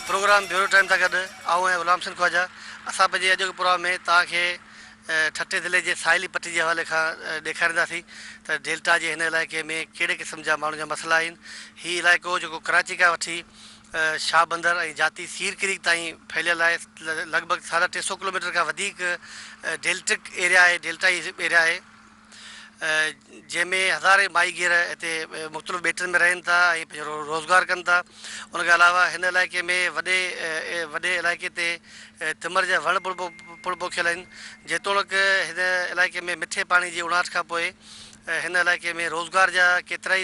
Programme bureau time سان گڏ آئون آهيان غلام حسين خواجه. اسان پنهنجي اڄوڪي پروگرام ۾ توهان کي ٺٽي ضلعي جي ساحلي پٽي جي حوالي کان ڏيکارينداسين ته ڊيلٽا جي هن علائقي ۾ ڪهڙي قسم جا ماڻهن جا مسئلا آهن. هي علائقو جيڪو ڪراچي کان وٺي شاهه بندر ۽ جاتي سير ڪريڪ تائين ڦهليل آهي لڳ ڀڳ ساڍا ٽي سئو ڪلوميٽر کان وڌيڪ ڊيلٽڪ ايريا آهي ڊيلٽائي ايريا آهي. جنهن ۾ هزارين ماهيگير هتي مختلف ٻيٽن ۾ رهن ٿا ۽ پنهنجو روزگار ڪن ٿا. ان کان علاوه هن علائقي ۾ وڏي وڏي علائقي تي تمر جا وڻ پڻ پوکيل آهن. جيتوڻيڪ هن علائقي ۾ مٺي پاڻي جي اڻاٺ کان پوء هن علائقي ۾ روزگار جا ڪيترائي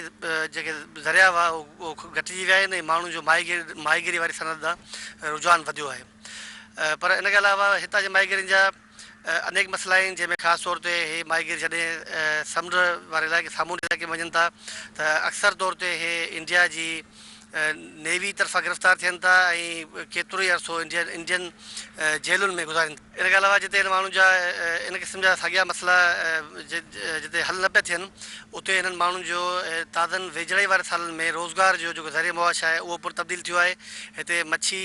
جيڪي ذريعا هئا اهي گهٽجي ويا آهن ۽ ماڻهن جو ماهيگيري واري صنعت ڏانهن رجحان وڌيو آهي پر ان کان علاوه هتان جي ماهيگيرن جا انيڪ مسئلا آهن جنهن ۾ خاص طور تي هي ماهيگير جڏهن سمنڊ واري علائقي سامونڊي علائقي ۾ وڃن ٿا ته اڪثر طور تي هي انڊيا جي نيوي طرفان گرفتار ٿين ٿا ۽ ڪيترو ئي عرصو انڊين انڊين جيلن ۾ گذارين ٿا. ان کان علاوه جتي هن ماڻهن جا ان قسم جا ساڳيا مسئلا جتي حل نه پيا ٿين اتي هنن ماڻهن جو تازن ويجهڙائي واري سالن ۾ روزگار جو جيڪو ذريعي معاش آهي اهو پڻ تبديل ٿيو آهي هتي مڇي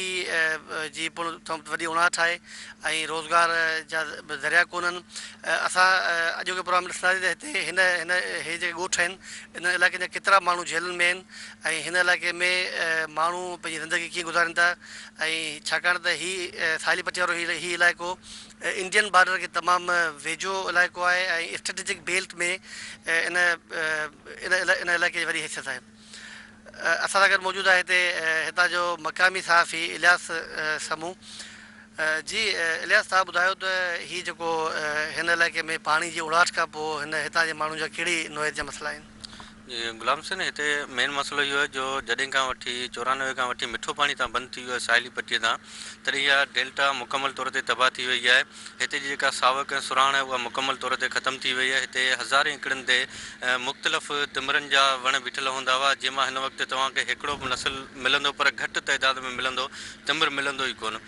جي پڻ وڏي اڻاٺ آهي ۽ روزگار جا ذريعا ڪونهن. اسان اڄوڪي پروگرام ۾ ڏسنداسين ته هتي هن هن هي جيڪي ڳوٺ آهن انهن علائقن جا ڪيترا ماڻهو جيلن ۾ آهن ۽ هن علائقي ۾ ماڻهو پنهنجي زندگي ڪيئن گذارين ٿا ۽ ڇاڪاڻ ته هي ساحلي پٽي وارو هي هي علائقو انڊين بارڊر کي تمام ويجهو علائقو آهي ۽ اسٽريٽجڪ بيلٽ ۾ ان ان ان علائقي جي وڏي حيثيت آهي. اسان سان گڏ موجود آهي هتي هتان جو مقامي صحافي الياس سمون. جي الياس صاحب ٻڌايو ته هي جيڪو هن علائقي ۾ پاڻي جي اڙاٺ کان پوء هن هتان جي ماڻهن جا ڪهڙي نوعيت جا مسئلا آهن؟ جي غلام حسين هتي مين مسئلو اهو آهي جو جڏهن کان وٺي 94 کان وٺي مٺو پاڻي تان بند ٿي ويو آهي ساحلي پٽي تان تڏهن اها ڊيلٽا مڪمل طور تي تباهه ٿي وئي آهي هتي جي جيڪا ساوڪ ۽ سرهاڻ آهي اها مڪمل طور تي ختم ٿي وئي آهي هتي هزارين ايڪڙن تي مختلف تمرن جا وڻ بيٺل هوندا هئا جنهن مان هن وقت توهان کي هڪڙو به نسل ملندو پر گهٽ تعداد ۾ ملندو تمر ملندو ئي ڪونه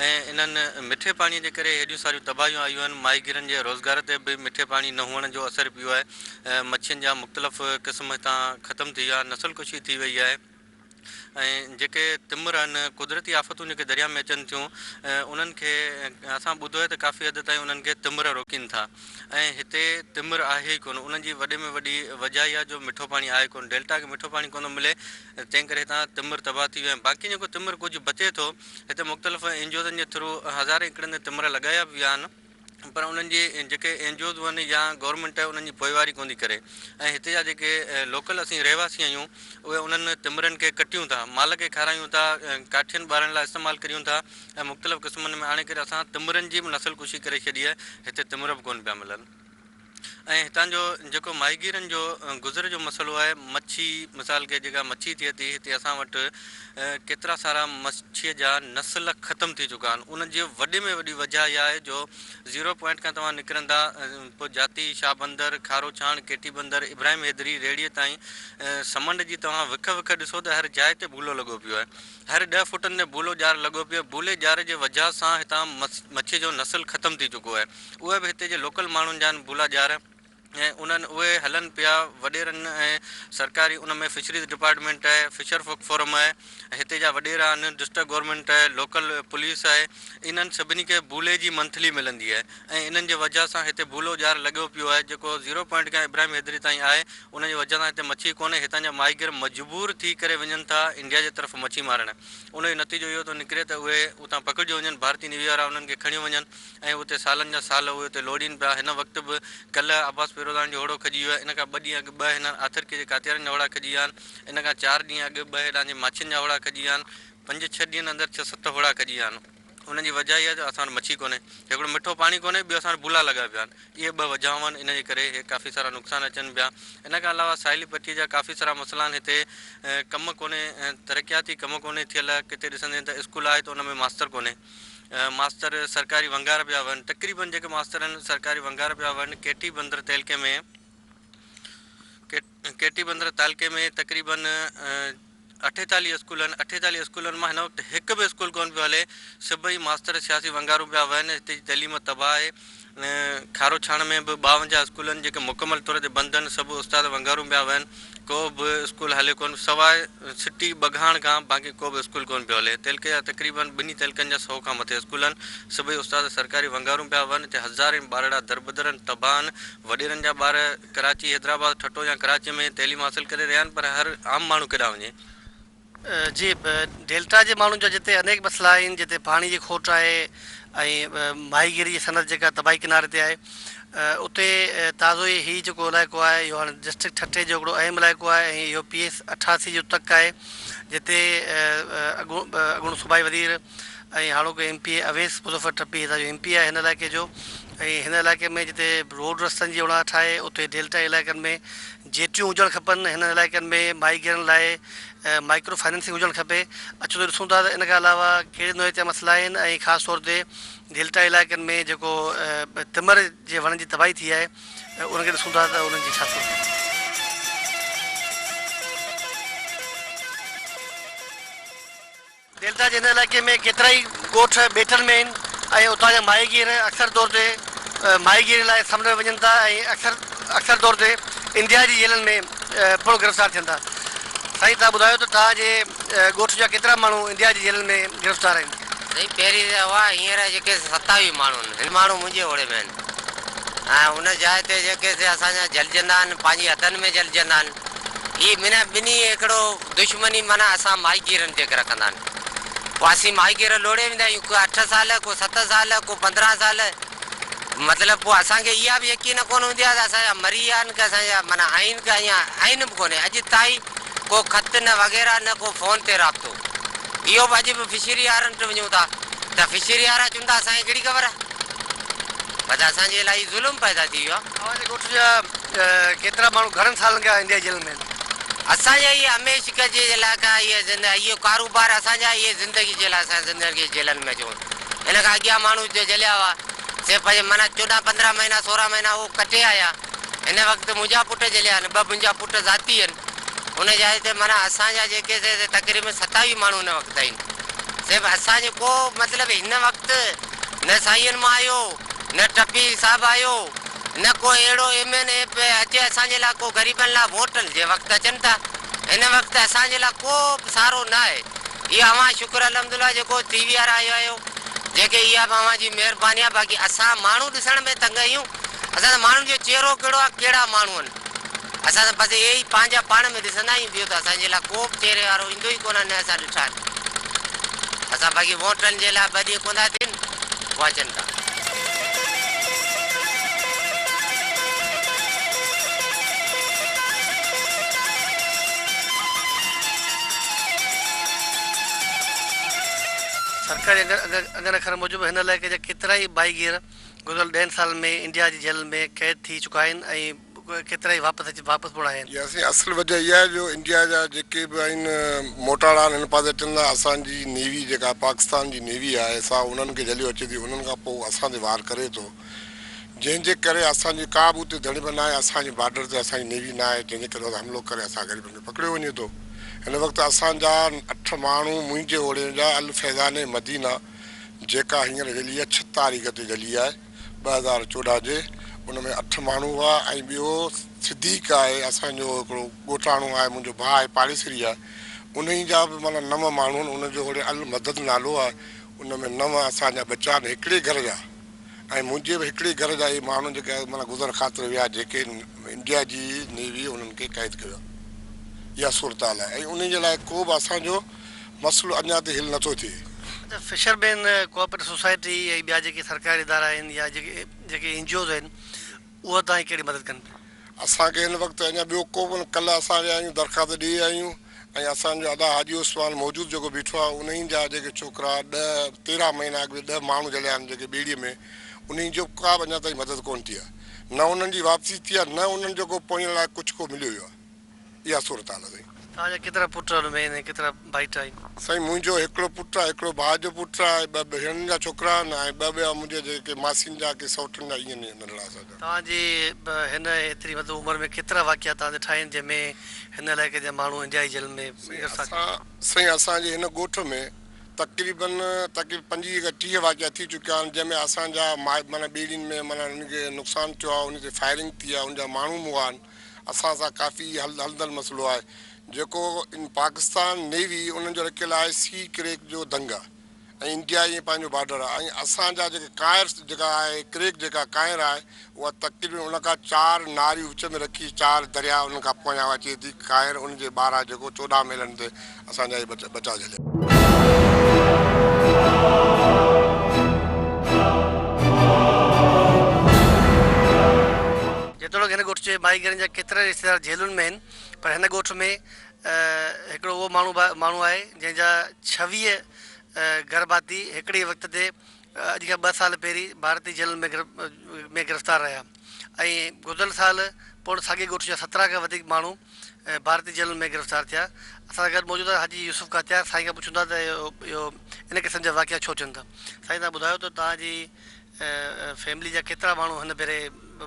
۽ انهن مٺي پاڻي جي ڪري هيڏيون ساريون تباهيون آيون آهن ماهيگيرن جي روزگار تي به مٺي پاڻي نه هئڻ جو اثر پيو آهي مڇين جا مختلف قسم هتان ختم ٿي ويا نسل ڪشي ٿي وئي آهي ۽ جيڪي تمر آهن قدرتي آفتون جيڪي درياء ۾ اچن ٿيون انهن کي اسان ٻڌو آهي ته ڪافي حد تائين انهن کي تمر روڪين ٿا ۽ هتي تمر آهي ئي ڪونه انهن جي وڏي ۾ وڏي وجهه اها جو مٺو پاڻي آهي ڪونه ڊيلٽا کي مٺو پاڻي ڪونه ٿو ملي تنهن ڪري هتان تمر تباهه ٿي ويو آهي باقي جيڪو تمر ڪجهه بچي ٿو هتي مختلف اين جي اوزن جي ٿرو هزارين ايڪڙن تي تمر لڳايا به ويا آهن پر انهن جي جيڪي اين جي اوز هئن يا گورنمينٽ آهي انهن جي پوئواري ڪونه ٿي ڪري ۽ هتي جا جيڪي لوڪل اسين رهواسي آهيون اهي انهن تمرن کي ڪٽيون ٿا مال کي کارايون ٿا ڪاٺين ٻارڻ لاء استعمال ڪريون ٿا ۽ مختلف قسمن ۾ آڻي ڪري اسان تمرن جي به نسل ڪشي ڪري ڇڏي آهي هتي تمر به ڪونه پيا ملن ۽ هتان جو جيڪو ماهيگيرن جو گذر جو مسئلو آهي مڇي مثال ڪي جيڪا مڇي ٿئي ٿي هتي اسان وٽ ڪيترا سارا مڇي جا نسل ختم ٿي چڪا آهن ان جي وڏي ۾ وڏي وجهه اها آهي جو زيرو پوائنٽ کان توهان نڪرندا پوء جاتي شاهه بندر کارو ڇاڻ ڪيٽي بندر ابراهيم حيدري ريڙهي تائين سمنڊ جي توهان وک وک ڏسو ته هر جاء تي ڀولو لڳو پيو آهي هر 10 فوٽن تي ڀولو ڄار لڳو پيو آهي ڀولي ڄار جي وجهه سان هتان مڇي جو نسل ختم ٿي چڪو آهي اهي به هتي جي لوڪل ماڻهن جا آهن ڀولا ڄار ۽ انهن اهي هلن پيا وڏيرن ۽ سرڪاري ان ۾ فشريز ڊپارٽمينٽ آهي فشر فوڪ فورم آهي هتي جا وڏيرا آهن ڊسٽرڪٽ گورنمينٽ آهي لوڪل پوليس آهي انهن سڀني کي ڀولي جي منٿلي ملندي آهي ۽ انهن جي وجهه سان هتي ڀولو ڄار لڳيو پيو آهي جيڪو زيرو پوائنٽ کان ابراهيم حيدري تائين آهي ان جي وجهه سان هتي مڇي ڪونهي هتان جا ماهيگير مجبور ٿي ڪري وڃن ٿا انڊيا جي طرف مڇي مارڻ ان جو نتيجو اهو ٿو نڪري ته اهي اتان پڪڙجي وڃن ڀارتي نيوي وارا انهن کي کڻيو وڃن ۽ اتي سالن جا سال اهي اتي لوڙين پيا. هن وقت به ڪلهه عباس پيروزاڻي جو هوڙو کڄي ويو آهي. ان کان ٻه ڏينهن اڳ ٻه هنن آٿرڪي جي ڪاتيارن جا هوڙا کڄي ويا آهن. ان کان چار ڏينهن اڳ ٻه هيڏانهن جي ماڇين جا هوڙا کڄي ويا آهن. پنج ڇهه ڏينهن اندر ڇهه ست هوڙا کڄي ويا آهن. ان جي وجهه اها آهي جو اسان وٽ مڇي ڪونهي. هڪڙو مٺو پاڻي ڪونهي، ٻيو اسان وٽ ڀولا لڳا پيا آهن. اهي ٻه وجهائون آهن، ان جي ڪري هي ڪافي سارا نقصان اچن پيا. ان کان علاوه ساحلي پٽي جا ڪافي سارا مسئلا آهن. هتي ڪم ڪونهي، ترقياتي ڪم ڪونهي ٿيل. ڪٿي ڏسندين ته اسڪول آهي ته ان ۾ ماستر ڪونهي. ماستر سرڪاري ونگار پيا وهن تقريبن جيڪي ماستر آهن سرڪاري ونگار پيا وهن ڪيٽي بندر تعلقي ۾ ڪيٽي بندر تعلقي ۾ تقريبن 48 اسڪول آهن 48 اسڪولن مان هن وقت هڪ به اسڪول ڪونه پيو هلي سڀئي ماستر سياسي ونگارون پيا وهن هتي جي تعليم تباهه آهي کارو ڇاڻ ۾ به 52 اسڪول آهن جيڪي مڪمل طور تي بند آهن سڀ استاد ونگارون پيا وهن ڪو به اسڪول هلي ڪونه سواء سٽي ٻگهاڻ کان باقي ڪو به اسڪول ڪونه پيو هلي تعلقي جا تقريبن ٻنهي تعلقن جا سئو کان مٿي اسڪول آهن سڀئي استاد سرڪاري ونگارون پيا وهن هتي هزارين ٻارڙا دربدر آهن تباهه آهن وڏيرن جا ٻار ڪراچي حيدرآباد ٺٽو يا ڪراچي ۾ تعليم حاصل ڪري رهيا آهن پر هر عام ماڻهو ڪيڏانهن وڃي. جي ڊيلٽا جي ماڻهن جا جتي انيڪ مسئلا آهن جتي پاڻي جي کوٽ آهي ۽ ماهيگيري جي صنعت جيڪا تباهي ڪناري تي آهي اتي تازو ئي هي جيڪو علائقو آهي اهو هاڻي ڊسٽرڪٽ ٺٽي جو هڪڙو اهم علائقو آهي ۽ اهو پي ايس 88 جو تڪ آهي جتي اڳوڻو صوبائي وزير ۽ هاڻوڪو M P A Awais Muzaffar Tappi هتان جو ايم پي آهي هن علائقي جو ۽ هن علائقي ۾ جتي روڊ رستن جي اڻاٺ آهي اتي ڊيلٽا علائقن ۾ جيٽيون هجڻ کپن، هنن علائقن ۾ ماهيگيرن لاء مائيڪرو فائننسنگ هجڻ کپي، اچو ته ڏسون ٿا ته ان کان علاوه ڪهڙي نوعيت جا مسئلا آهن ۽ خاص طور تي ڊيلٽا علائقن ۾ جيڪو تمر جي وڻن جي تباهي ٿي آهي ان کي ڏسون ٿا ته انهن جي ڇا صورت آهي. ڊيلٽا جي هن علائقي ۾ ڪيترائي ڳوٺ ٻيٽن ۾ آهن ۽ اتان جا ماهيگير اڪثر طور تي ماهيگيري لاء سمنڊ ۾ وڃن ٿا ۽ اڪثر اڪثر طور تي انڊيا جي جيلن ۾ پڻ گرفتار ٿين ٿا. سائين توهان ٻڌايو ته توهان جي ڳوٺ جا ڪيترا ماڻهو انڊيا جي جيلن ۾ گرفتار آهن؟ سائين پهرين ته هئا هينئر جيڪي 27 ماڻهو آهن هن ماڻهو منهنجي اوڙي ۾ آهن ۽ ان جاء تي جيڪي سي اسان جا جهلجندا آهن پنهنجي هٿن ۾ جهلجندا آهن هي معنيٰ ٻنهي هڪڙو دشمني معنيٰ اسان ماهيگيرن تي رکندا آهن. پوء اسين ماهيگير لوڙهي ويندا آهيون ڪو اٺ سال، ڪو ست سال، ڪو 15 سال مطلب پوء اسان کي اها به يقين ڪونه هوندي آهي ته اسان جا مري ويا آهن ڪي اسان جا معنيٰ آهن ڪي اڃا آهن به ڪونهي اڄ تائين ڪو خط نه وغيره نه ڪو فون تي رابطو اهو به اڄ به فشري وارن وٽ وڃون ٿا ته فشري وارا چون ٿا اسان کي ڪهڙي خبر آهي بس اسان جي لاء هي ظلم پيدا ٿي ويو آهي. اوهان جي ڳوٺ جا ڪيترا ماڻهو گهڻن سالن کان انڊيا جي جيلن ۾ آهن؟ اسان جا اهي هميشه جي لاء اهي زنده اهو ڪاروبار اسان جا اهي زندگي جي لاء اسان زندگي جيلن ۾ اچون ان کان اڳيان ماڻهو جو جهليا هئا سي پنهنجي معنيٰ 14 15 مهينا 16 مهينا اهو ڪٽي آيا هن وقت منهنجا پٽ جهليا آهن ٻه منهنجا پٽ ذاتي آهن ان جاء تي معنيٰ اسان جا جيڪي سي تقريبن 27 ماڻهو هن وقت آهن سي به اسان جو ڪو مطلب هن وقت نه سائين مان آيو نه ٽپي صاحب آيو نه ڪو اهڙو ايم اين اي اچي اسان جي لاء ڪو غريبن لاء ووٽن جي وقت اچن ٿا هن وقت اسان جي لاء ڪو به سهارو نه آهي اهو اوهان شڪر الحمدلله جيڪو ٽي وي وارا آيو آهيو جيڪي اها به اوهان جي مهرباني آهي باقي اسان ماڻهو ڏسڻ ۾ تنگ آهيون اسان ته ماڻهن جو چهرو ڪهڙو آهي ڪهڙا ماڻهو آهن اسان ته بس اهي ئي پنهنجا پاڻ ۾ ڏسندا آهيون ٻيو ته اسان جي لاء ڪو به چهري وارو ايندو ئي ڪونه نه اسان ڏٺا آهن اسان باقي ووٽن جي لاء ٻه ڏينهن ڪونه ٿا ٿين پوء اچن ٿا. سرڪاري انگن اکرن موجب هن علائقي جا ڪيترائي ماهيگير گذريل ڏهن سالن ۾ انڊيا جي جيلن ۾ قيد ٿي چڪا آهن ۽ ڪيترائي واپس اچي واپس پڻ آيا آهن. جي سائين اصل وجه اها آهي جو انڊيا جا جيڪي به آهن موٽاڙا آهن هن پاسي اچن ٿا اسان جي نيوي جيڪا پاڪستان جي نيوي آهي سا انهن کي جهليو اچي ٿي انهن کان پوء اسان تي وار ڪري ٿو جنهن جي ڪري اسان جي ڪا به اتي ڌڙ به ناهي اسان جي بارڊر تي اسان جي نيوي ناهي جنهن جي ڪري حملو ڪري اسان غريبن کي پڪڙيو وڃي ٿو هن وقت اسان جا اٺ ماڻهو منهنجي اوڙي جا الفيضان مدينه جيڪا هينئر جهلي آهي ڇهه تاريخ تي جهلي آهي 2014 جي ان ۾ اٺ ماڻهو هئا ۽ ٻيو صديق آهي اسان جو هڪڙو ڳوٺاڻو آهي منهنجو ڀاء آهي پاڙيسري آهي انهي جا به معنيٰ نو ماڻهو آهن ان جو هوڙي المدد نالو آهي ان ۾ نو اسان جا ٻچا آهن هڪڙي گهر جا ۽ منهنجي به هڪڙي گهر جا اهي ماڻهو جيڪي معنيٰ گذر خاطر ويا جيڪي انڊيا جي نيوي انهن کي قيد ڪيو آهي اها صورتحال آهي ۽ انهي جي لاء ڪو به اسان جو مسئلو اڃا تائين حل نٿو ٿئي. اڇا فشرمين ڪوآپريٽو سوسائٽي ۽ ٻيا جيڪي سرڪاري ادارا آهن يا جيڪي جيڪي اين جي اوز آهن اهي توهان جي ڪهڙي مدد ڪن پيا؟ اسان کي هن وقت اڃا ٻيو ڪو به نه ڪلهه اسان ويا آهيون درخواست ڏئي آيا آهيون ۽ اسان جو ادا حاجي عثمان موجود جيڪو بيٺو آهي انهي جا جيڪي ڇوڪرا ڏهه 13 مهينا اڳ ۾ ڏهه ماڻهو جهليا آهن جيڪي ٻيڙي ۾ انهي جو ڪا به اڃا تائين مدد ڪونه ٿي آهي نه انهن جي واپسي ٿي آهي نه انهن جو ڪو پوين لاء ڪجهه ڪو مليو ويو آهي. اها صورتحال آهي سائين. توهان جا ڪيترا پٽ آهن ۽ ڪيترا ڀائٽ آهن؟ سائين منهنجو هڪڙو پٽ آهي، هڪڙو ڀاء جو پٽ آهي، ٻه ڀيڻن جا ڇوڪرا آهن ۽ ٻه ٻيا منهنجي جيڪي ماسين جا ڪي سئوٽن جا ائين ننڍڙا اسان جا. توهان جي هن ايتري مطلب عمر ۾ ڪيترا واقعا توهان ڏٺا آهن جنهن ۾ هن علائقي جا ماڻهو انڊيائي جيلن ۾ گرفتار ٿيا؟ سائين اسان جي هن ڳوٺ ۾ تقريبن تقريبن 25 کان 30 واقعا ٿي چڪيا آهن جنهن ۾ اسان جا معنيٰ ٻيڙين ۾ معنيٰ انهن کي نقصان ٿيو آهي انهن تي فائرنگ ٿي آهي ان جا ماڻهو مئا آهن اسان سان ڪافي هلندڙ مسئلو آهي جيڪو ان پاڪستان نيوي انهن جو رکيل آهي سي ڪريڪ جو دنگ ۽ انڊيا ائين پنهنجو بارڊر آهي ۽ اسان جا جيڪي ڪائر جيڪا آهي ڪريڪ جيڪا ڪائر آهي اها تقريبن ان کان چار ناريون وچ ۾ رکي چار درياء انهن کان پويان اچي ٿي ڪائر ان جي ٻاهران جيڪو 14 ميلن تي اسان جا اهي ٻچا جهليا. جيتوڻيڪ هن ڳوٺ جي ماهيگيرن جا ڪيترائي رشتيدار جيلن ۾ آهن پر هن ڳوٺ ۾ هڪڙو اهو ماڻهو به ماڻهو آهي جنهن جا 26 گهر ڀاتي هڪڙي ئي وقت تي اڄ کان ٻه سال پهرين ڀارتي جيلن ۾ ۾ گرفتار رهيا ۽ گذريل سال پڻ ساڳئي ڳوٺ جا 17 کان وڌيڪ ماڻهو ڀارتي جيلن ۾ گرفتار ٿيا. اسان سان گڏ موجود آهي حاجي يوسف ڪاتيار سائين کان پڇون ٿا ته اهو ان قسم جا واقعا ڇو ٿين ٿا. سائين توهان ٻڌايو ته توهان جي فيملي جا ڪيترا ماڻهو هن ڀيري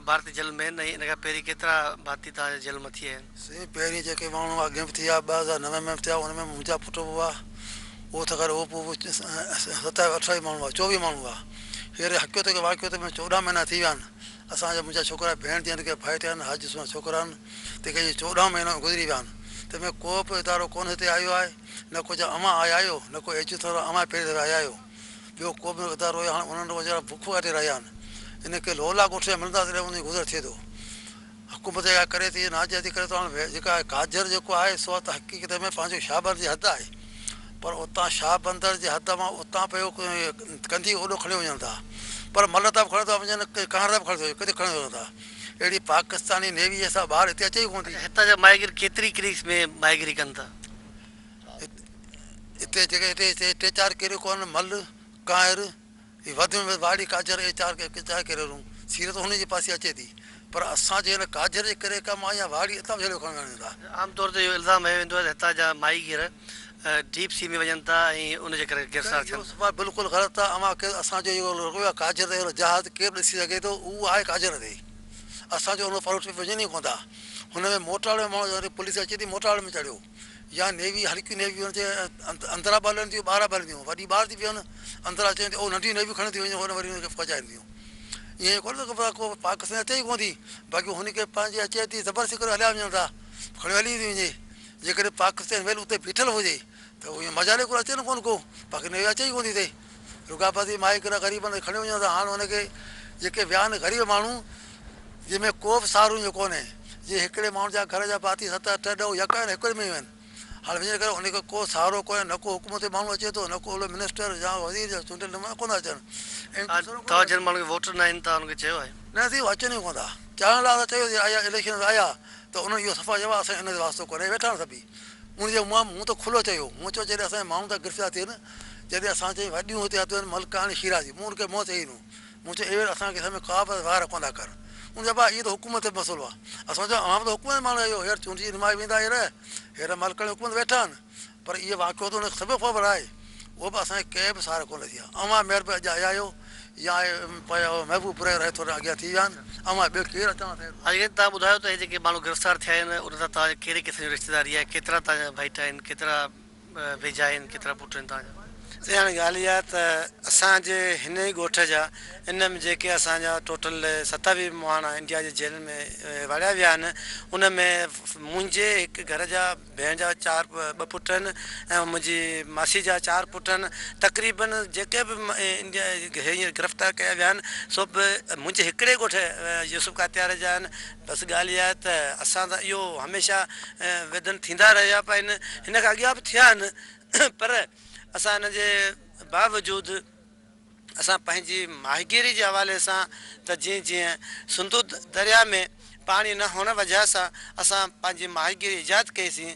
ڀارتي جيلن ۾ آهن ۽ ان کان پهرين ڪيترا ڀاتي توهان جي جيل مان ٿي آيا آهن؟ سائين پهرين جيڪي ماڻهو اڳ ۾ به ٿي آيا 2009 ۾ به ٿيا ان ۾ منهنجا پٽ به هئا اهو ته خير اهو پوء به 27 28 ماڻهو هئا 24 ماڻهو هئا هينئر حقيقت کي واقعو ته 14 مهينا ٿي ويا آهن اسان جا منهنجا ڇوڪرا ڀيڻ ٿي آهن ڪي ڀائٽ آهن حاجي سهڻا ڇوڪرا آهن تنهن کي اهي 14 مهينا گذري ويا آهن تنهن ۾ ڪو به ادارو ڪونه هتي آيو آهي نه ڪو جا اوهان آيا آهيو نه ڪو ايجنسي وارا اوهان پهرين دفعي آيا آهيو ٻيو ڪو به ادارو آهي هاڻي انهن ويچارا بک ڪاٽي رهيا آهن ان کي لولا ڳوٺ جا ملندا تڏهن ان جي گذر ٿئي ٿو حڪومت جيڪا ڪري ٿي ناجائزي ڪري ٿو هاڻي جيڪا ڪاجهر جيڪو آهي سو ته حقيقت ۾ پنهنجو شاهه بندر جي حد آهي پر اتان شاهه بندر جي حد مان اتان پيو ڪنڌي اوڏو کڻي وڃن ٿا پر ملهه تان به کڻي ٿا وڃن ڪانهر تان به کڻي ٿا وڃن ڪٿي کڻي وڃن ٿا اهڙي پاڪستاني نيوي جي سا ٻاهر هتي اچي ئي ڪونه ٿي. هتان جا ماهيگير ڪيتري ڪريڪس ۾ ماهيگيري ڪن ٿا؟ هتي جيڪي هتي ٽي چار ڪريڪون آهن ملهه، ڪانهر، هي وڌ ۾ وڌ واڙي ڪاجهر اهي چار چار ڪريرون سيرت هن جي پاسي اچي ٿي پر اسان جي هن ڪاجهر جي ڪريڪ مان يا واڙي اتان به جهليو کڻي وڃن ٿا. عام طور تي اهو الزام هنيو ويندو آهي ته هتان جا ماهيگير ڊيپ سي ۾ وڃن ٿا ۽ ان جي ڪري گرفتار ٿين اهو صفا بلڪل غلط آهي اوهان کي اسان جو اهو رڳو آهي ڪاجهر تي اهڙو جهاز ڪير به ڏسي سگهي ٿو اهو آهي ڪاجهر تي اسان جو ان پروٽ ۾ وڃن ئي ڪونه ٿا هن ۾ موٽاڙ ۾ ماڻهو جڏهن پوليس اچي ٿي موٽاڙ ۾ چڙهيو يا نيوي هلڪيون نيويون ان جي اندران به هلن ٿيون ٻاهران به هلن ٿيون وڏي ٻاهر ٿي ويهن اندران اچن ٿيون ننڍيون نيويون کڻي ٿيون وڃن هوڏانهن وري ان کي پهچائين ٿيون ائين ڪونه ته ڪو پاڪستان اچي ئي ڪونه ٿي باقي هن کي پنهنجي اچي ٿي زبردستي ڪري هليا وڃن ٿا کڻي هلي ٿي وڃي جيڪڏهن پاڪستان ويل اتي بيٺل هجي ته ائين مجالي ڪو اچي نه ڪونه ڪو باقي نيوي اچي ئي ڪونه ٿي هتي رڳا بازي مائي ڪري غريبن کي کڻي وڃن ٿا هاڻ ان کي جيڪي ويا آهن غريب ماڻهو جنهن ۾ ڪو به سهارو جو ڪونهي جي هڪڙي ماڻهو جا گهر جا ڀاتي ست اٺ ڏهه يڪ آهن هڪڙي ۾ ئي آهن هاڻ وڃڻ ڪري ان کي ڪو سهارو ڪونهي نه ڪو حڪومت جو ماڻهو اچي ٿو نه ڪو اهڙو منسٽر يا وزير يا چونڊيل نمائندا ڪونه ٿا اچن ۽ توهان جن ماڻهن کي ووٽ نه آهن توهان انهن کي چيو آهي؟ نه سائين اهي اچن ئي ڪونه ٿا چاهڻ لاء اسان چيو سين آيا اليڪشن ۾ آيا ته انهن اهو صفا چيو آهي اسان ان جو واسطو ڪونهي ويٺا آهن سڀئي ان جي منهن مون ته کلو چيو مون چيو جڏهن اسان جا ماڻهو ٿا گرفتار ٿين جڏهن اسان چئي وڏيون هتي هٿ ملڪاڻي شيرازي مون ان کي منهن چئي ڏنو مون چيو ايور اسان کي سمي ڪا به وار ڪونه ٿا ڪر. ان چيو ابا اهو ته حڪومت جو مسئلو آهي. اسان چيو اوهان به ته حڪومت جا ماڻهو آهيو هينئر چونڊجي نمائي ويندا هينئر هينئر ملڪاڻي حڪومت ويٺا آهن پر اهو واقعو ته ان کي سڀ خبر آهي اهو به اسان کي ڪنهن به سار ڪونه ٿي آهي اوهان مهرباني اڄ آيا آهيو يا محبوب پريو رهي ٿورا اڳيان ٿي ويا آهن اوهان ٻيو ڪير اچڻ وارو آهي. اڄ توهان ٻڌايو ته هي جيڪي ماڻهو گرفتار ٿيا آهن ان سان توهان جي ڪهڙي قسم جي رشتيداري آهي ڪيترا توهان جا ڀائٽ آهن ڪيترا ويجها آهن ڪيترا پٽ آهن توهان جا. سائين هاڻي ڳالهه اها آهي ته اسان جي هن ئي ڳوٺ جا ان ۾ جيڪي اسان جا ٽوٽل 27 مهاڻا انڊيا جي جيلن ۾ واڙيا ويا آهن ان ۾ منهنجي هڪ گهر جا ڀيڻ جا چار ٻه پٽ آهن ۽ منهنجي ماسي جا چار پٽ آهن تقريبن جيڪي به انڊيا هينئر گرفتار ڪيا ويا آهن سو به منهنجي هڪڙي ڳوٺ يوسف ڪاتيار جا آهن بس ڳالهه اها آهي ته اسان سان اهو هميشه ويڌن ٿيندا رهيا پيا آهن هن کان اڳيان به ٿيا آهن پر اسان ان جي باوجود اسان پنهنجي ماهيگيري جي حوالي سان ته جيئن جيئن سنڌو درياء ۾ پاڻي نه هئڻ وجهه سان اسان پنهنجي ماهيگيري ايجاد ڪئي سين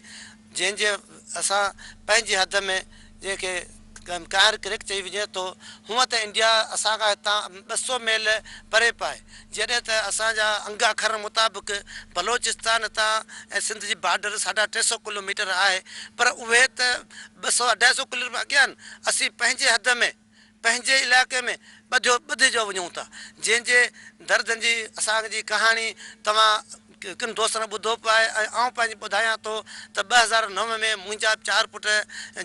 جنهن جي اسان پنهنجي حد ۾ جنهن کي ڪانئر ڪريڪ چئي وڃي ٿو. هونء ته انڊيا اسان کان هتان 200 ميل پري پائي، جڏهن ته اسان جا انگ اکرن مطابق بلوچستان تان ۽ سنڌ جي بارڊر ساڍا ٽي سئو ڪلو ميٽر آهي، پر اهي ته ٻه سئو اڍائي سئو ڪلو ميٽر اڳيان آهن. اسين پنهنجي حد ۾ پنهنجي علائقي ۾ ٻڌيو ٻڌجيو وڃون ٿا، جنهن جي دردن جي اسان جي ڪهاڻي توهان. ڪن دوستن ٻڌو به آهي ۽ آئون پنهنجي ٻڌايان ٿو ته 2009 ۾ منهنجا چار پٽ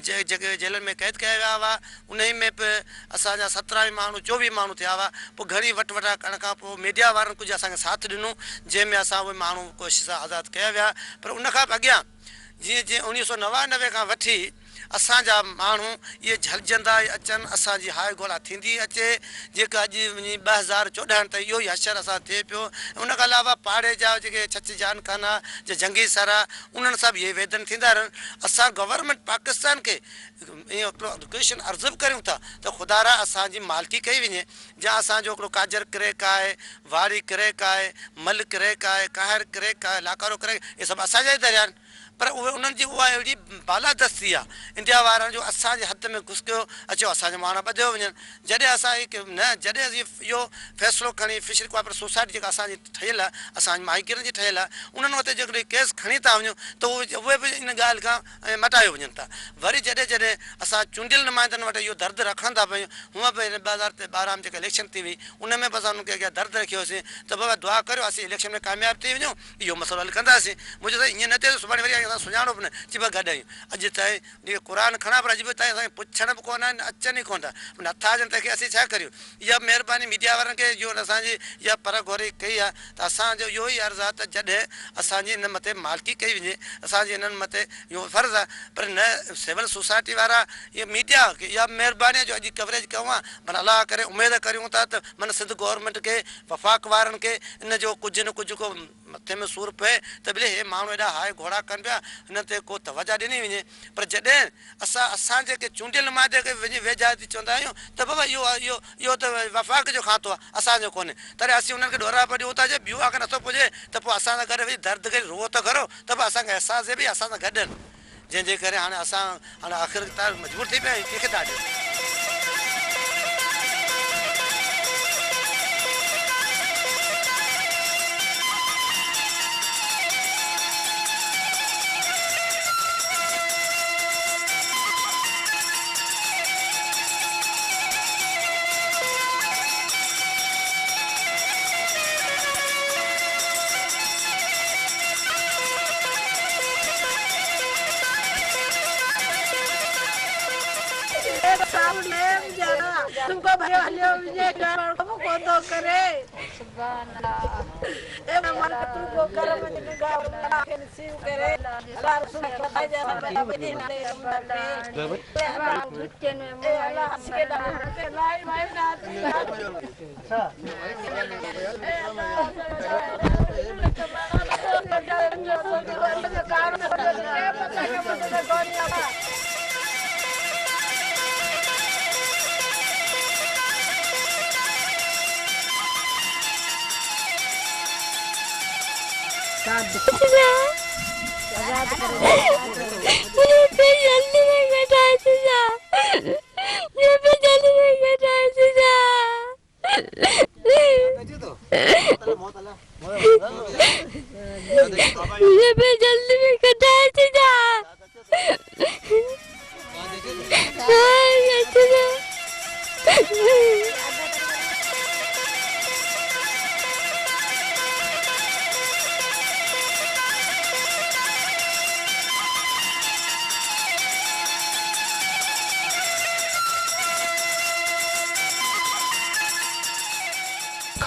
جيڪي جيلن ۾ قيد ڪيا ويا هئا انهي ۾ به اسان جا 17 ماڻهو 24 ماڻهو ٿيا هئا پوء گهڻي وٺ وٺان ڪرڻ کان پوء ميڊيا وارن ڪجهه اسان کي ساٿ ڏنو جنهن ۾ اسان اهي ماڻهو ڪوشش سان آزاد ڪيا ويا پر ان کان به اڳيان جيئن جيئن 1999 کان وٺي اسان جا ماڻهو اهي جهلجندا ئي اچن، اسان جي هاء گولا ٿيندي ئي اچي، جيڪا اڄ وڃي 2014 تائين اهو ئي حشر اسان ٿئي پيو ۽ ان کان علاوه پاڙي جا جيڪي ڇڇ جان خانا جا جنگي سر آ انهن سان به اهي ويڌن ٿيندا رهن. اسان گورنمينٽ پاڪستان کي اهو هڪڙو رڪويشن عرض به ڪريون ٿا ته خدارا اسان جي مالڪي ڪئي وڃي جا اسان جو هڪڙو ڪاجر ڪريڪ آهي، واري ڪريڪ آهي، مل ڪريڪ آهي، ڪاهر ڪريڪ آهي، لاکارو ڪريڪ اهي سڀ اسان جا ئي دريا آهن. پر اهي انهن جي اها اهڙي بالادستي آ انڊيا وارن جو اسان جي حد ۾ گهسڪيو اچيو اسان جا ماڻا ٻڌيو وڃن جڏهن اسان هي نه جڏهن اسين اهو فيصلو کڻي فشري ڪوآپريٽو سوسائٽي جيڪا اسان جي ٺهيل آ اسان جي ماهيگيرن جي ٺهيل آ انهن اتي جيڪڏهن ڪيس کڻي ٿا وڃون ته اهي به ان ڳالهه کان مٽايو وڃن ٿا وري جڏهن جڏهن اسان چونڊيل نمائندن وٽ اهو درد رکڻ ٿا پيون هونء به هن 2012 ۾ جيڪا اليڪشن ٿي وئي ان ۾ به اسان انهن کي اڳيان درد رکيوسين ته بابا دعا ڪريو اسين اليڪشن ۾ ڪامياب ٿي وڃون اهو مسئلو حل ڪنداسين. مون چيو سائين ائين نه ٿئي ته سڀاڻي وري اسان سڃاڻو به نه، چي بس گڏ آهيون. اڄ تائين جيڪي قرآن کڻان پر اڄ به تائين اسان کي پڇڻ به ڪونه آهن اچن ئي ڪونه ٿا. نٿا اچن تنهن کي اسين ڇا ڪريون. اها مهرباني ميڊيا وارن کي جو اسان جي اها پر گهوري ڪئي آهي ته اسان جو اهو ئي عرض آهي ته جڏهن اسان جي انهن مٿي مالڪي ڪئي وڃي اسان جي انهن مٿي اهو فرض آهي پر نه سول سوسائٽي وارا يا ميڊيا کي اها به مهرباني آهي جو اڄ ڪوريج ڪيون آهي پر الله ڪري اميد ڪريون ٿا ته من سنڌ گورنمينٽ کي وفاق وارن کي ان جو ڪجهه نه ڪجهه ڪو مٿي ۾ سور پئي ته ڀلي هي ماڻهو ايڏا هاء گهوڙا ڪن پيا هنن تي ڪو توجه ڏني وڃي پر جڏهن اسان اسان جيڪي چونڊيل نمائندي کي وڃي ويجها ٿي چوندا آهيون ته بابا اهو اهو اهو ته وفاق جو کاتو آهي اسان جو ڪونهي تڏهن اسين انهن کي ڏوراپا ڏيون ٿا جي ٻيو آخر نٿو پڄي ته پوء اسان سان گڏ وڃي درد ڪري روئو ته کرو ته به اسان کي احساس ٿئي ڀئي اسان سان گڏ آهن جنهن جي ڪري هاڻي اسان هاڻي آخر ته مجبور ٿي پيا آهيون ڪنهن کي داد ڏيون.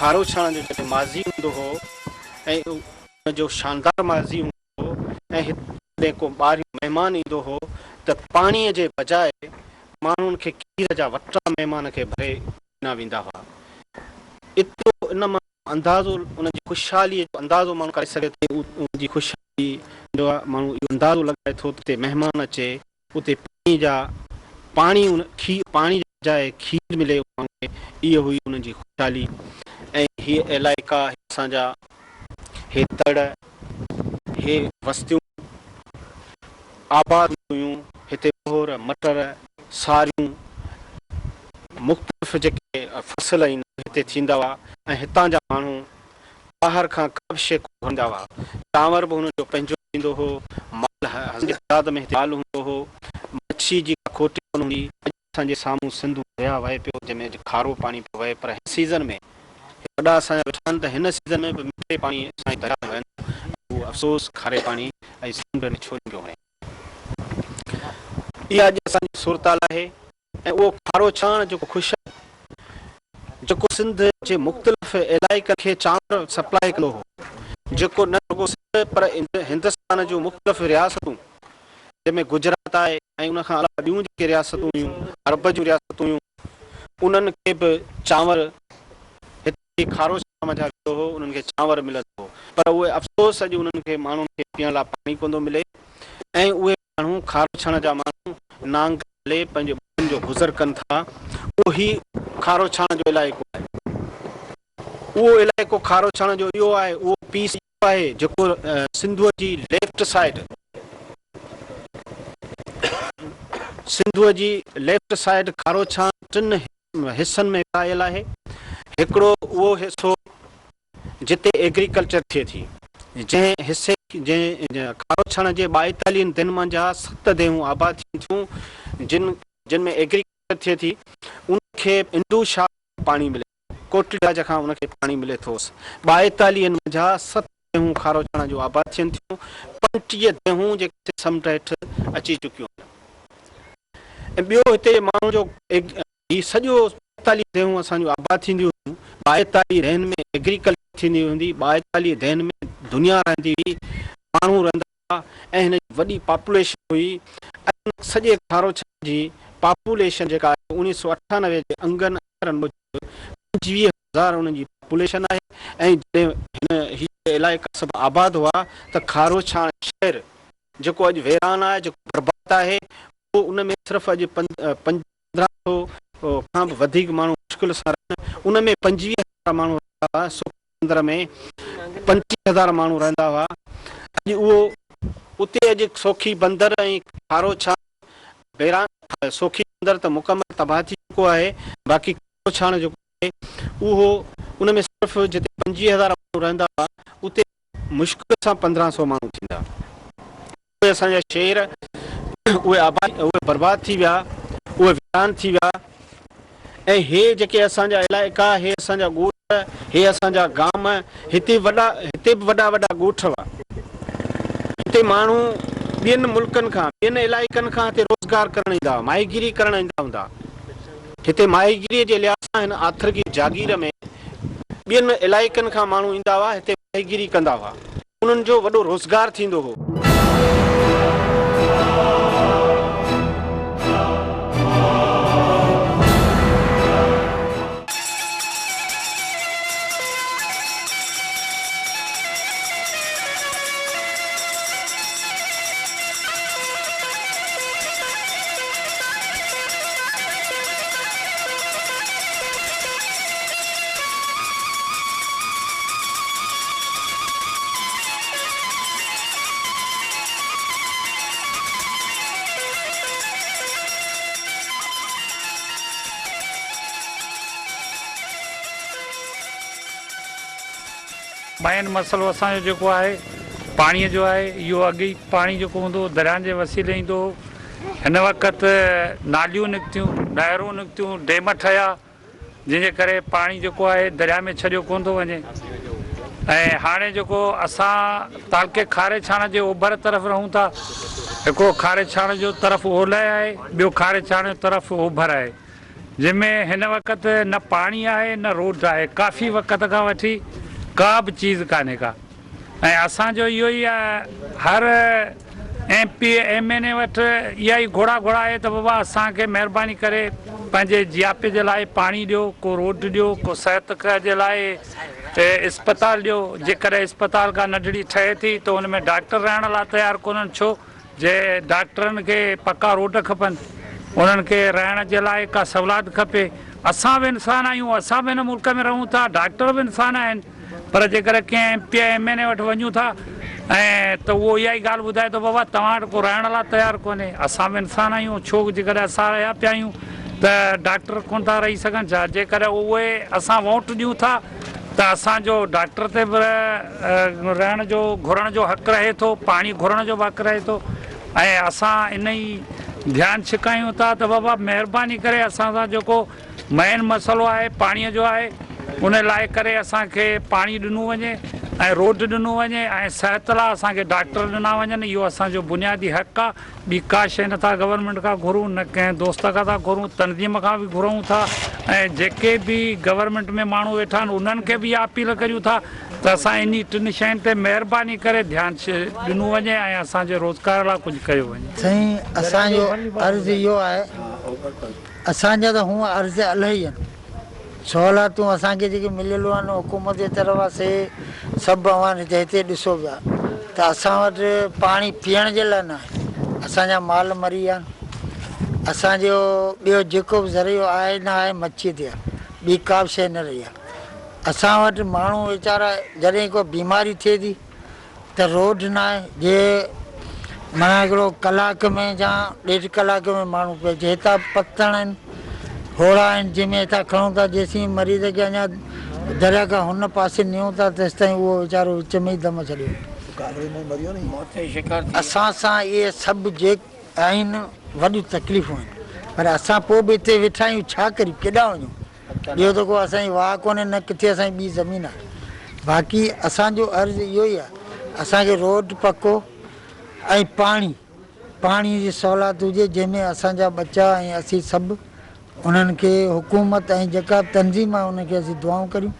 کاروڇاڻ جو جڏهن ماضي هوندو هو ۽ ان جو شاندار ماضي هوندو هو ۽ هتي جڏهن ڪو ٻاهريون مهمان ايندو هو ته پاڻي جي بجاء ماڻهن کي کير جا وٽا مهمان کي ڀري ڏنا ويندا هئا. ايترو ان مان اندازو ان جي خوشحاليء جو اندازو ماڻهو ڪري سگهي ٿو ان جي خوشحالي جو ماڻهو اهو اندازو لڳائي ٿو ته اتي مهمان اچي اتي پاڻي جا پاڻي ان کير پاڻي جي بجاء کير ملي ماڻهن کي اهو هئي انهن جي خوشحالي ۽ هي علائقا هي اسان جا هي تڙ هي وستيون آباد هيون هتي ٻوهر مٽر ساريون مختلف جيڪي فصل آهن هتي ٿيندا هئا ۽ هتان جا ماڻهو ٻاهر کان ڪا به شيء ڪونه گهرندا هئا. چانور به هنن جو پنهنجو ٿيندو هو، مال هزارن جي تعداد ۾ هتي مال هوندو هو، مڇي جي ڪا کوٽ ڪونه هوندي. اڄ اسان جي سامهون سنڌو درياء وهي پيو جنهن ۾ اڄ کارو پاڻي پيو وهي پر هن سيزن ۾ هي وڏا اسان جا ويٺا آهن ته هن سيزن ۾ به مٺي پاڻي اسان جي درياء ۾ وهندو افسوس کاري پاڻي ۽ سمنڊ ۾ ڇوڙيون پيو هڻي. اها اڄ اسان جي صورتحال آهي ۽ اهو کارو ڇاڻ جيڪو خوش آهي، جيڪو سنڌ جي مختلف علائقن کي چانور سپلاء ڪندو هو، جيڪو نه رڳو سنڌ پر هندستان جون مختلف رياستون جنهن ۾ گجرات آهي ۽ ان کان علاوه ٻيون جيڪي رياستون هيون، عرب جون رياستون هيون، انهن کي به چانور هتي کارو ڇاڻ منجهان ويندو هو، انهن کي چانور ملندو هو پر اهي افسوس اڄ انهن کي ماڻهن کي پيئڻ لاء پاڻي ڪونه ٿو ملي ۽ اهي ماڻهو کاروڇاڻ جا ماڻهو نانگ هلي پنهنجي ٻچن جو گذر ڪن ٿا. اهو هي کاروڇاڻ جو علائقو آهي. اهو علائقو کاروڇاڻ جو اهو آهي، اهو پيس اهو آهي جيڪو سنڌوء جي ليفٽ سائيڊ سنڌوء جي ليفٽ سائيڊ کاروڇاڻ ٽن حصن ۾ ورهايل آهي. هڪڙو اهو حصو جتي ايگريڪلچر ٿئي ٿي، جنهن حصي جنهن کاروڇاڻ جي ٻائيتاليهن ديهن منجهان ست ديهون آباد ٿين ٿيون، جن جن ۾ ايگريڪلچر ٿئي ٿي، ان کي انڊو شاخ کان پاڻي ملي ٿو، ڪوٽلي راج کان ان کي پاڻي ملي ٿو. ٻائيتاليهن منجهان ست ديهون کاروڇاڻ جون آباد ٿين ٿيون، 35 ديهون جيڪي سمنڊ هيٺ اچي چڪيون آهن ۽ ٻيو هتي جي ماڻهن جو هي سڄو 42 ديهون اسان جون آباد ٿينديون هيون، 42 ديهن ۾ ايگريڪلچر ٿيندي هوندي، 42 ديهن ۾ دنيا رهندي هئي، ماڻهو رهندا هئا ۽ هن جي وڏي پاپوليشن هئي ۽ ان سڄي کاروڇاڻ جي پاپوليشن جيڪا آهي 1998 جي انگن اکرن موجب 25,000 انهن جي پاپوليشن آهي ۽ جڏهن هن هي علائقا سڀ آباد هئا ته کاروڇاڻ شهر جيڪو اڄ ويران آهي جيڪو برباد آهي اهو ان ۾ صرف اڄ 15 سو کان به وڌيڪ ماڻهو مشڪل سان رهن، ان ۾ 25 هزار ماڻهو رهندا هئا، سکر بندر ۾ 25 هزار ماڻهو رهندا هئا، اڄ اهو اتي اڄ سوکي بندر ۽ کارو ڇاڻ بيران سوکي بندر ته مڪمل تباهه ٿي چڪو آهي، باقي کارو ڇاڻ جيڪو آهي اهو ان ۾ صرف جتي 25 هزار ماڻهو رهندا هئا اتي مشڪل سان 15 سو ماڻهو ٿيندا. اهي اسان جا شهر اهي آباد اهي برباد ٿي ويا اهي ويران ٿي ويا ۽ هي جيڪي اسان جا علائقا هي اسان جا ڳوٺ هي اسان جا گام هتي وڏا هتي به وڏا وڏا ڳوٺ هئا هتي ماڻهو ٻين ملڪن کان ٻين علائقن کان هتي روزگار ڪرڻ ايندا هئا ماهيگيري ڪرڻ ايندا هوندا هتي ماهيگيري جي لحاظ سان هن آٿرگي جاگير ۾ ٻين علائقن کان ماڻهو ايندا هئا هتي ماهيگيري ڪندا هئا انهن جو وڏو روزگار ٿيندو هو. مين مسئلو اسان جو جيڪو آهي پاڻي جو آهي اهو اڳي ئي پاڻي جيڪو هوندو هو دريائن جي وسيلي ايندو هو هن وقت ناليون نڪتيون نهرون نڪتيون ڊيم ٺهيا جنهن جي ڪري پاڻي جيڪو آهي درياء ۾ ڇڏيو ڪونه ٿو وڃي ۽ هاڻي جيڪو اسان تعلقي کاري ڇاڻ جي اوڀر طرف رهون ٿا هڪڙو کاري ڇاڻ جو طرف اولهه آهي ٻيو کاري ڇاڻ جو طرف اوڀر آهي جنهن ۾ هن وقت نه پاڻي آهي نه روڊ آهي ڪافي وقت کان وٺي ڪا به چيز ڪانهي ڪا ۽ اسان جو اهو ئي هر M P A M N A وٽ اها ئي گهوڙا گهوڙا آهي ته بابا اسان کي مهرباني ڪري پنهنجي جياپي جي لاء پاڻي ڏيو ڪو روڊ ڏيو ڪو صحت جي لاء اسپتال ڏيو جيڪڏهن اسپتال ڪا ننڍڙي ٺهي ٿي ته ان ۾ ڊاڪٽر رهڻ لاء تيار ڪونهن ڇو جي ڊاڪٽرن کي پڪا روڊ کپن، انهن کي رهڻ جي لاء ڪا سهولات کپي. اسان به انسان آهيون، اسان به هن ملڪ ۾ رهون ٿا، ڊاڪٽر به انسان آهن، پر جيڪڏهن ڪنهن ايم پي ايم اين اي وٽ وڃون ٿا ۽ ته اهو اها ئي ڳالهه ٻڌائي ٿو بابا توهان وٽ ڪو رهڻ لاء تيار ڪونهي، اسان به انسان آهيون، ڇو جيڪڏهن اسان رهيا پيا آهيون ته ڊاڪٽر ڪونه ٿا رهي سگهن ڇا؟ جيڪڏهن اهي اسان ووٽ ڏيون ٿا ته اسان جو ڊاڪٽر تي به رهڻ جو گهرڻ جو حق رهي ٿو، پاڻي گهرڻ جو به حق رهي ٿو ۽ اسان انهي ڌيان ڇڪايون ٿا ته بابا مهرباني ڪري اسان سان جيڪو مين مسئلو آهي پاڻي جو آهي ان لاء ڪري اسان کي پاڻي ڏنو وڃي ۽ روڊ ڏنو وڃي ۽ صحت لاء اسان کي ڊاڪٽر ڏنا وڃن اهو اسان جو بنيادي حق آ ٻي ڪا شيء نٿا گورنمينٽ کان گهرون نه ڪنهن دوست کان ٿا گهرون تنظيم کان به گهرون ٿا ۽ جيڪي به گورنمينٽ ۾ ماڻهو ويٺا آهن انهن کي به اها اپيل ڪريون ٿا ته اسان انهي ٽن شين تي مهرباني ڪري ڌيان ڏنو وڃي ۽ اسان جي روزگار لاء ڪجهه ڪيو وڃي. سائين اسان جو عرض اهو آهي اسان جا ته هونء عرض الاهي آهن سهولتون اسان کي جيڪي مليل آهن حڪومت جي طرفان سي سڀ اوهان هتي ڏسو پيا ته اسان وٽ پاڻي پيئڻ جي لاء ناهي اسان جا مال مري ويا آهن اسان جو ٻيو جيڪو به ذريعو آهي نه آهي مڇي تي آهي ٻي ڪا به شيء نه رهي آهي اسان وٽ ماڻهو ويچارا جڏهن ڪو بيماري ٿئي ٿي ته روڊ ناهي جي معنيٰ هڪڙو ڪلاڪ ۾ يا ڏيڍ ڪلاڪ ۾ ماڻهو پئي اچي هتان پتڻ آهن هوڙا آهن جنهن ۾ هتان کڻون ٿا جيسين مريض کي اڃا دريا کان هن پاسي نيون ٿا تيستائين اهو ويچارو وچ ۾ ئي دم ڇڏي وڃي. اسان سان اهي سڀ جيڪ آهن وڏيون تڪليفون آهن پر اسان پوء به هتي ويٺا آهيون ڇا ڪريون ڪيڏانهن وڃون. ٻيو ته ڪو اسان جي واهه ڪونهي نه ڪٿي اسان جي ٻي زمين آهي باقي اسان جو عرض اهو ئي آهي اسان کي روڊ پڪو ۽ پاڻي پاڻي جي سهولت هجي جنهن ۾ اسان جا ٻچا ۽ اسين سڀ انهن کي حڪومت ۽ جيڪا به تنظيم آهي انهن کي اسين دعائون ڪريون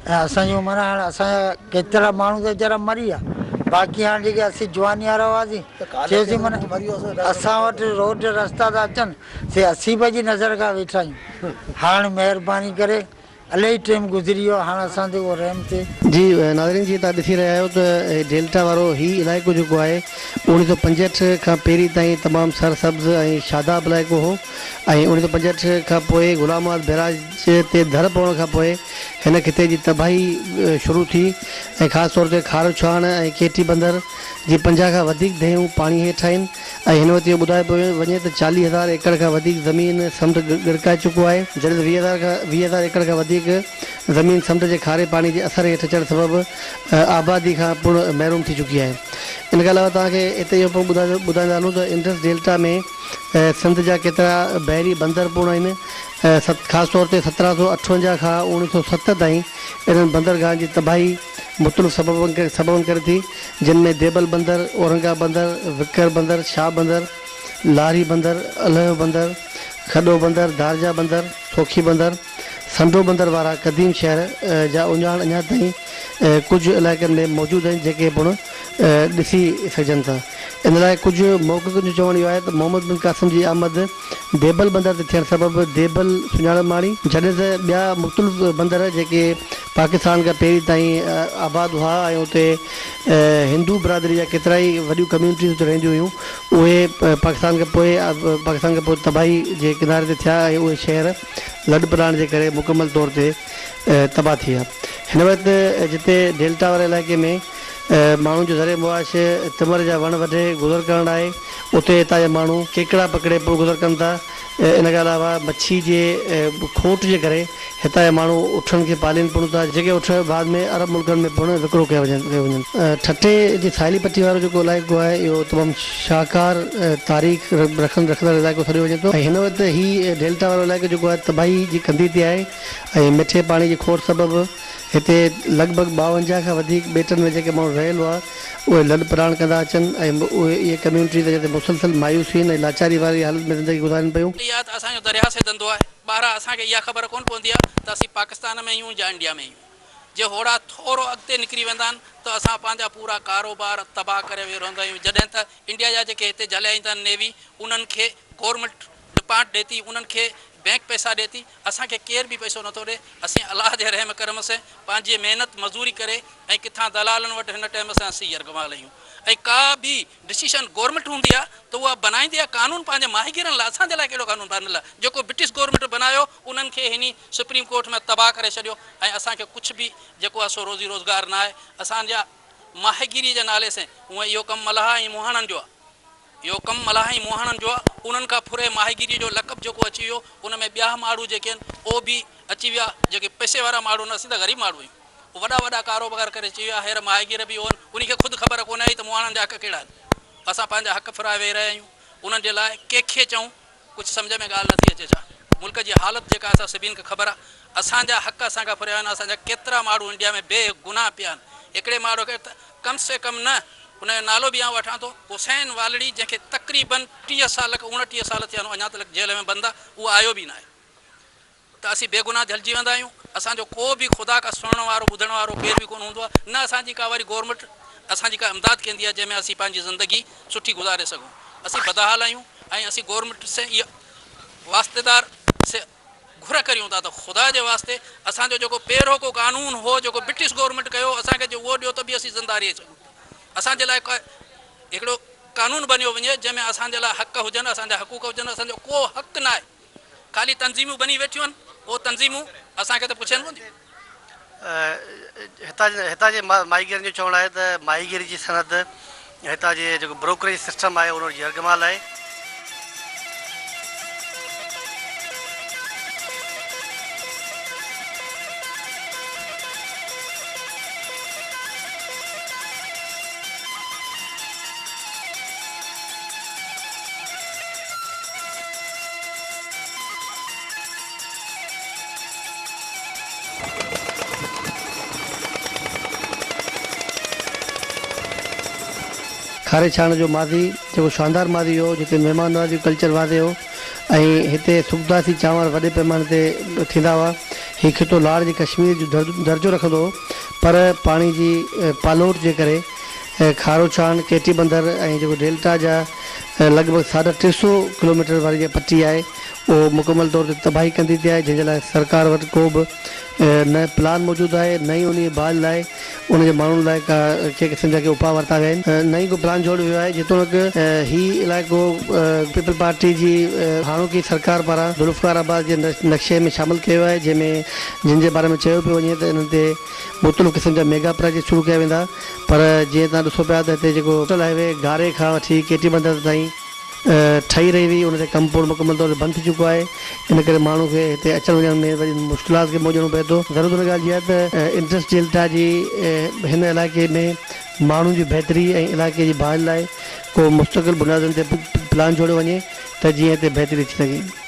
۽ اسان جو معنيٰ هاڻ اسان جا ڪيترا ماڻهو ته ويچارا مري ويا باقي هاڻ جيڪي اسين جواني وارا هئاسين چيوسين معنيٰ اسان وٽ روڊ رستا ته اچن سي اسين پنهنجي نظر کان ويٺا آهيون. هاڻ مهرباني ڪري الائي ٽيم گذري ويو هاڻ اسان تي ڪو رحم ٿئي. جي ناظرين جيئن توهان ڏسي رهيا آهيو ته هي ڊيلٽا وارو هي علائقو جيڪو آهي 1965 کان پهرين تائين تمام سر سبز ۽ شاداب علائقو هو ۽ 1965 کان پوء غلام آباد بئراج تي ڌر پوڻ کان پوء هن خطي جي تباهي شروع ٿي ۽ خاص طور تي کاروڇاڻ ۽ ڪيٽي بندر جي 50 کان وڌيڪ ديهون پاڻي هيٺ آهن ۽ هن وقت اهو ٻڌايو پيو وڃي ته 40 هزار ايڪڙ کان وڌيڪ زمين سمنڊ ڳڙڪائي چڪو آهي، جڏهن ته 20 هزار کان 20 هزار ايڪڙ کان وڌيڪ زمين سمنڊ جي کاري پاڻي جي اثر هيٺ اچڻ سبب آبادي کان پڻ محروم ٿي چڪي آهي. ان کان علاوه توهان کي هتي اهو پڻ ٻڌائيندا هلون ته انڊس ڊيلٽا ۾ سنڌ جا ڪيترا بحري بندر پڻ آهن، خاص طور تي 1758 کان 1907 تائين انهن بندرگاهن جي تباهي مختلف سببن ڪري ٿي، جن ۾ ديبل بندر، اورنگا بندر، وڪر بندر، شاهه بندر، لاهري بندر، الهيو بندر، کڏو بندر، ڌارجا بندر، سوکي بندر، سنڍو بندر وارا قديم شهر جا اهڃاڻ اڃا تائين ڪجهه علائقن ۾ موجود آهن جيڪي پڻ ڏسي سگهجن ٿا. ان لاء ڪجهه محققن جو چوڻ اهو آهي ته محمد بن قاسم جي آمد ديبل بندر تي ٿيڻ سبب ديبل سڃاڻپ ماڻي، جڏهن ته ٻيا مختلف بندر جيڪي پاڪستان کان پهرين تائين آباد هئا ۽ اتي هندو برادري جا ڪيترائي وڏيون ڪميونٽيز اتي رهنديون هيون اهي پاڪستان کان پوء پاڪستان کان پوء تباهي جي ڪناري تي ٿيا ۽ اهي شهر لڏ پلاڻ جي ڪري مڪمل طور تي تباهه ٿي ويا. هن وقت جتي ڊيلٽا واري علائقي ۾ ماڻهن جو ذريعه معاش تمر جا وڻ وڍي گذر ڪرڻ آهي اتي هتان جا ماڻهو ڪيڪڙا پڪڙي پڻ گذر ڪن ٿا. ان کان علاوه مڇي جي کوٽ جي ڪري هتان جا ماڻهو اٺن کي پالين پڻ ٿا جيڪي اٺ بعد ۾ عرب ملڪن ۾ پڻ وڪرو ڪيا وڃن. ٺٽي جي ساحلي پٽي وارو جيڪو علائقو آهي اهو تمام شاهڪار تاريخ رکندڙ علائقو سڏيو وڃي ٿو ۽ هن وقت هي ڊيلٽا وارو علائقو جيڪو آهي تباهي جي ڪنڌي تي آهي ۽ مٺي پاڻي جي کوٽ سبب هتي لڳ ڀڳ 52 کان وڌيڪ ٻيٽن ۾ جيڪي ماڻهو رهيل هئا اهي لڏ پلاڻ ڪندا اچن ۽ اهي اهي ڪميونٽيز اڄ تي مسلسل مايوسين ۽ لاچاري واري حالت ۾ زندگي گذارين پيون. اها ته اسان جو درياهه سي ڌنڌو آهي. ٻاهران اسان کي اها خبر ڪونه پوندي آهي ته اسين پاڪستان ۾ آهيون يا انڊيا ۾ آهيون. جي هوڙا ٿورو اڳتي نڪري ويندا آهن ته اسان پنهنجا پورا ڪاروبار تباهه ڪري ويهي رهندا آهيون. جڏهن ته انڊيا جا جيڪي هتي جهليا ايندا آهن نيوي انهن کي گورنمينٽ ڊپارٽ ڏي ٿي انهن کي بينڪ پئسا ڏي ٿي اسان کي ڪير به پئسو نٿو ڏي اسين الله جي رحم ڪرم سين پنهنجي محنت مزوري ڪري ۽ ڪٿان دلالن وٽ هن ٽيم سان اسين يرغمال آهيون ۽ ڪا به ڊسيشن گورنمينٽ هوندي آهي ته اها بنائيندي آهي قانون پنهنجي ماهيگيرن لاء اسان جي لاء ڪهڙو قانون بنل آهي جيڪو برٽش گورنمينٽ بنايو انهن کي هني سپريم ڪورٽ ۾ تباهه ڪري ڇڏيو ۽ اسان کي ڪجهه به جيڪو آهي سو روزي روزگار نه آهي اسان جا ماهيگيري جي نالي سين هونئن اهو ڪم ملاح ۽ مهاڻن جو آهي. اهو ڪم ملاح ۽ مهاڻن جو آهي. انهن کان ڦري ماهيگيريء جو لقب جيڪو اچي ويو، ان ۾ ٻيا ماڻهو جيڪي آهن، اهي به اچي ويا، جيڪي پئسي وارا ماڻهو آهن، اسين ته غريب ماڻهو آهيون. اهي وڏا وڏا ڪاروبار ڪري اچي ويا. هير ماهيگير به اهن، انهي کي خود خبر ڪونه آئي ته مهاڻن جا حق ڪهڙا آهن. اسان پنهنجا حق ڦرائي ويهي رهيا آهيون. انهن جي لاء ڪنهن کي چئون؟ ڪجهه سمجهه ۾ ڳالهه نٿي اچي ڇا؟ ملڪ جي حالت جيڪا آهي سا سڀني کي خبر آهي. اسان جا حق اسان کان ڦريا ويا آهن. اسان جا ڪيترا ماڻهو انڊيا ۾ بي گناهه پيا آهن. هڪڙي ماڻهو کي ته ڪم سي ڪم نه ان جو نالو به آئون وٺان ٿو حسين والڙي جنهن کي تقريبن 30 سال 29 سال ٿيا آهن اڃا تلڪ جيل ۾ بند آهي اهو آيو به ناهي. ته اسين بيگناهه جهلجي ويندا آهيون، اسان جو ڪو به خدا کا سڻڻ وارو ٻڌڻ وارو ڪير به ڪونه هوندو آهي، نه اسان جي ڪا وري گورنمينٽ اسان جي ڪا امداد ڪندي آهي جنهن ۾ اسين پنهنجي زندگي سٺي گذاري سگهون، اسين بدحال آهيون ۽ اسين گورنمينٽ سين اها واسطيدار سي گهر ڪريون ٿا ته خدا جي واسطي اسان جو جيڪو پهريون ڪو قانون هو جيڪو برٽش گورنمينٽ ڪيو اسان کي جي اهو ڏيو ته به اسين زنده رهي سگهون ٿا، اسان جي لاء ڪا هڪڙو قانون بنيو وڃي جنهن ۾ اسان جي لاء حق هجن اسان جا حقوق هجن اسان جو ڪو حق ناهي. خالي تنظيمون بني ويٺيون آهن، اهو تنظيمون اسان کي ته پڇين ڪونه ٿيون. هتان هتان جي ماهيگيرن جو چوڻ آهي ته ماهيگيري جي صنعت هتان جي جيڪو بروڪريج سسٽم آهي ان جو يرغمال آهي. کاري ڇاڻ جو ماضي جيڪو شاندار ماضي هو جتي مهمان نوازي جو ڪلچر واضح هو ۽ هتي سڪداسي چانور وڏي پيماني تي ٿيندا هئا. هي خطو لاڙ جي ڪشمير جو درجو رکندو هو پر پاڻي جي پالوٽ جي ڪري کارو ڇاڻ، ڪيٽي بندر ۽ جيڪو ڊيلٽا جا لڳ ڀڳ ساڍا 300 ڪلوميٽر واري جيڪا پٽي آهي اهو مڪمل طور تي تباهي ڪندي تي آهي جنهن جي لاء سرڪار وٽ ڪو به نه پلان موجود آهي نه ئي انهي باج لاء ان جي ماڻهن لاء ڪا ڪي قسم جا ڪي اپاء ورتا ويا آهن نه ئي ڪو پلان جوڙيو ويو آهي جيتوڻيڪ هي علائقو پيپلز پارٽي جي هاڻوڪي سرڪار پاران ذوالفقار عباس جي نقشي ۾ شامل ڪيو ويو آهي جنهن ۾ جن جي باري ۾ چيو پيو وڃي ته انهن تي مختلف قسم جا ميگا پراجيڪٽ شروع ڪيا ويندا پر جيئن توهان ڏسو پيا ته هتي جيڪو ڪوسٽل هاء وي گاري کان وٺي ڪيٽي بندر تائين ٺهي رهي هئي ان تي ڪم پڻ مڪمل طور تي بند ٿي چڪو آهي ان ڪري ماڻهو کي هتي اچڻ وڃڻ ۾ وڏين مشڪلات کي منهن ڏيڻو پئي ٿو. ضرورت ان ڳالهه جي آهي ته انڊس ڊيلٽا جي هن علائقي ۾ ماڻهن جي بهتري ۽ علائقي جي بحالي لاء ڪو مستقل بنيادن تي پلان جوڙيو وڃي ته جيئن هتي بهتري ٿي سگهي.